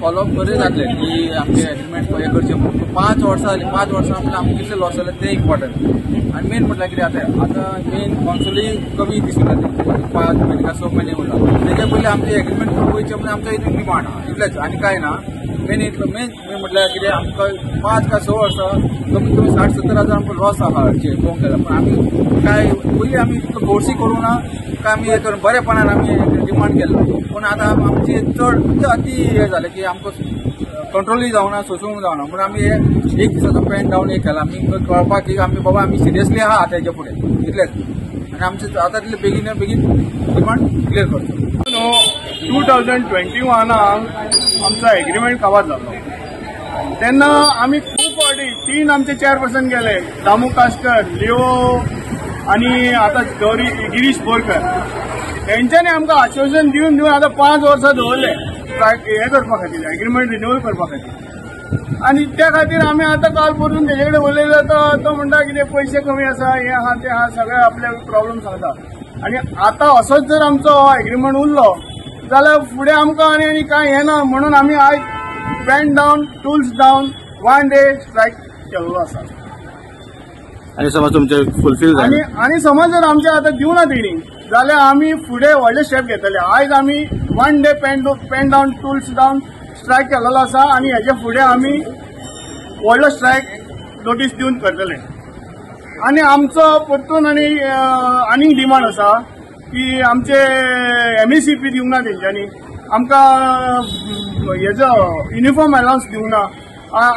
Follow up करीत जातले की आमचे एग्रीमेंट हें करचें म्हणून. 5 वर्सां जालीं, 5 वर्सां म्हळ्यार आमकां कितले लॉस जाले तें इम्पॉर्टंट. आनी मेन म्हटल्यार कितें आतां आतां मेन कौन्सिलूय कमी दिसून येता, 5 म्हयने काय 6 म्हयने उरला. तेच्या पयलीं आमचे एग्रीमेंट वयचें म्हणून आमचो एक डिमांड आहा, इतलेंच आनी कांय ना. मेन इतलो मेन म्हटल्यार कितें आमकां 5 काय 6 वर्सां कमीत कमी 60-70 हजार आमकां लॉस आहा हरचे पळोवंक गेल्यार. पूण आमी काय पयलीं आमी इतलो फोर्सूय करूं ना काय आमी हें करून बरेपणान आमी डिमांड केल्लो. पूण आतां आमची चड अती हें जालें की आमकां कंट्रोलूय जावना, सोसूंक जावना, म्हणून आमी हे एक दिसाचो पेन डावन एक केला. आमी कळपाक की आमी बाबा आमी सिरियसली आहा आतां हेच्या फुडें, इतलेंच. आनी आमचे आतां तितले बेगीन बेगीन डिमांड क्लियर करचो. 2021 आमचो एग्रीमेंट काबार जाल्लो तेन्ना आमी खूब फावटी 3 आमचे चेअरपर्सन गेले, दामू कास्कर, लिओ आनी आतां गौरी गिरीश बोरकर. तेंच्यांनी आमकां आश्वासन दिवन दिवन आतां 5 वर्सां दवरले हें करपा खातीर, एग्रीमेंट रिन्युअल करपा खातीर. आनी त्या खातीर आमी आतां काल परतून तेजे कडेन उलयले तो म्हणटा कितें पयशे कमी आसा, हें आहा तें आहा, सगळे आपले प्रॉब्लम सांगता. आनी आतां असोच जर आमचो एग्रीमेंट उरलो जाल्यार फुडें आमकां आनी आनी कांय हें ना, म्हणून आमी आयज pen down, tools down, 1 day strike केल्लो आसा. आनी समज तुमचे फुलफील जालें आनी समज जर आमचे आतां दिवना तेणी जाल्यार आमी फुडें व्हडले स्टेप घेतले. आयज आमी 1 day pen down, tools down strike केल्लो आसा आनी हेजे फुडें आमी व्हडलो स्ट्रायक नोटीस दिवन करतले. आनी आमचो परतून आनी आनीक डिमांड आसा की आमचे MECP दिवंक ना तेंच्यांनी, आमकां हेजो युनिफॉर्म अलावन्स दिवंक ना.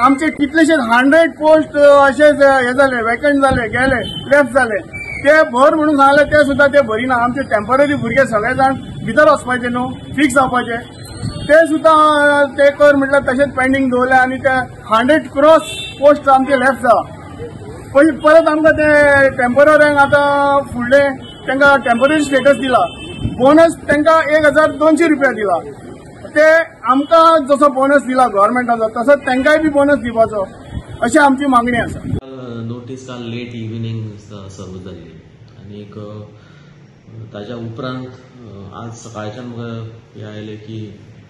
आमचे कितलेशे 100 पोस्ट अशेच हे जाले, वेकंट जाले, गेले, लेफ्ट जाले, ते भर म्हणून सांगले ते सुद्दां ते भरिना. आमचे टेम्पररी भुरगे सगळे जाण भितर वचपाचे न्हू, फिक्स जावपाचे, ते सुद्दां ते कर म्हटल्यार तशेंच पेंडींग दवरले आनी ते 100 क्रॉस पोस्ट आमचे लेफ्ट जाला. पयलीं परत आमकां ते टेम्पररींक आतां फुडले तांकां टेम्पररी स्टेटस दिला, बोनस तांकां 1200 रुपया दिला. ते आमकां जसो बोनस दिला गव्हर्मेंटाचो तसोच तांकांय बी बोनस दिवपाचो, अशी आमची मागणी आसा. नोटीस काल लेट इव्हिनींग सर्व जाल्ली आनीक ताज्या उपरांत आज सकाळच्यान म्हाका हें आयलें की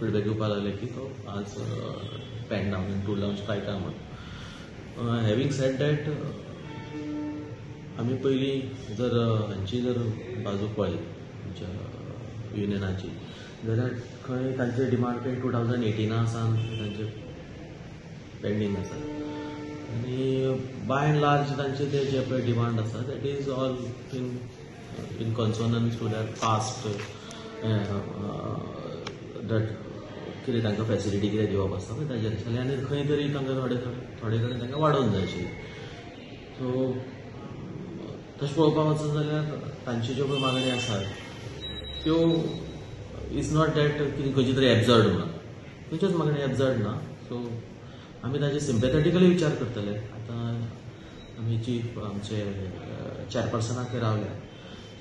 फिडबॅक येवपाक लागले की तो आज pen down and tool down strike आहा म्हणून. हॅवींग सेड that, आमी पयलीं जर हांची जर बाजू पळयत आमच्या युनियनाची जाल्यार खंय तांचे डिमांड खंय 2018 सावन तांचे पेंडींग आसा आनी बाय एंड लार्ज तांचे ते जे पळय डिमांड आसा that is all in consonance to their past that कितें तांकां फेसिलिटी कितें दिवप आसता पळय ताजेर आसतालें आनी खंय तरी तांकां थोडे थोडे कडेन तांकां वाडोवन जाय आशिल्लें. सो तशें पळोवपाक वचत जाल्यार तांच्यो ज्यो पळय मागण्यो आसात त्यो is not that कितें खंयची तरी एब्जर्ड म्हणून, खंयच्योच मागण्यो एब्जर्ड ना. सो आमी ताजेर सिम्पॅथेटिकली विचार करतले. आतां आमी चीफ आमचे चॅरपर्सनाक थंय रावल्या,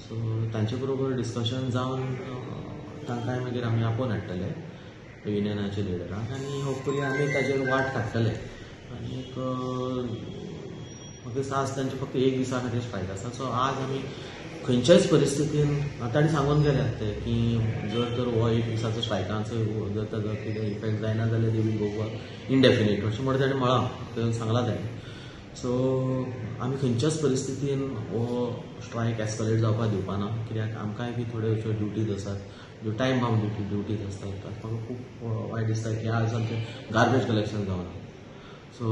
सो तांचे बरोबर डिस्कशन जावन तांकांय मागीर आमी आपोवन हाडटले युनियनाचे लिडरांक आनी होपफुली आमी ताजेर वाट काडटले. आनीक म्हाका दिसता आज तांचे फक्त एक दिसा खातीर स्ट्रायक आसा. सो आज आमी खंयच्याच परिस्थितीन तांणी सांगून गेल्यात ते की जर तर हो एक दिसाचो स्ट्रायकांचो जर ताजो कितें इफेक्ट जायना जाल्यार they will go indefinite अशें म्हणून ताणें म्हळां, सांगलां ताणें. सो आमी खंयच्याच परिस्थितीन हो स्ट्रायक एस्कलेट जावपाक दिवपा ना, कित्याक आमकांय बी थोड्यो अश्यो ड्युटीज आसात ज्यो टायम बाउंड ड्युटीज आसतात. म्हाका खूब वायट दिसता की आज आमचें गार्बेज कलेक्शन जावना. सो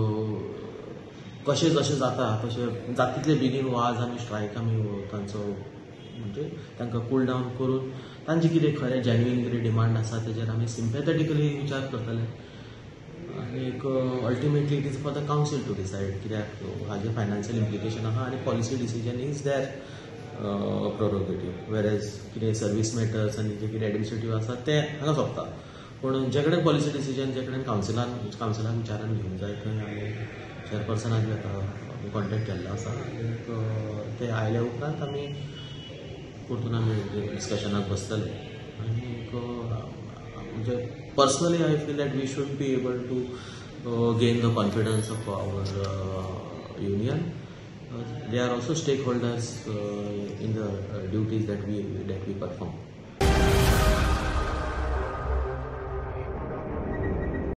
कशें जशें जाता तशें जाता तितले बेगीन हो आज आमी स्ट्रायक आमी तांचो म्हणजे तांकां कूल डावन करून तांचे कितें खरें जेन्युइन कितें डिमांड आसा तेजेर आमी सिम्पॅथेटिकली विचार करतले. आनीक ultimately it is for the council to decide, कित्याक हाजें फायनान्शियल इम्प्लिकेशन आहा आनी policy decision is their prerogative, whereas कितें सर्वीस मॅटर्स आनी जे कितें एडमिनिस्ट्रेटीव आसा तें हांगा सोंपता. पूण जे कडेन पॉलिसी डिसिजन जे कडेन कावन्सिलान विचारान घेवंक जाय थंय आमी चेअरपर्सनाक आतां कॉन्टेक्ट केल्लो आसा आनीक ते आयल्या उपरांत आमी परतून आमी डिस्कशनाक बसतले. आनीक म्हणजे personally I feel that we should be able to gain the confidence of our union. They are also stakeholders in the duties that we perform.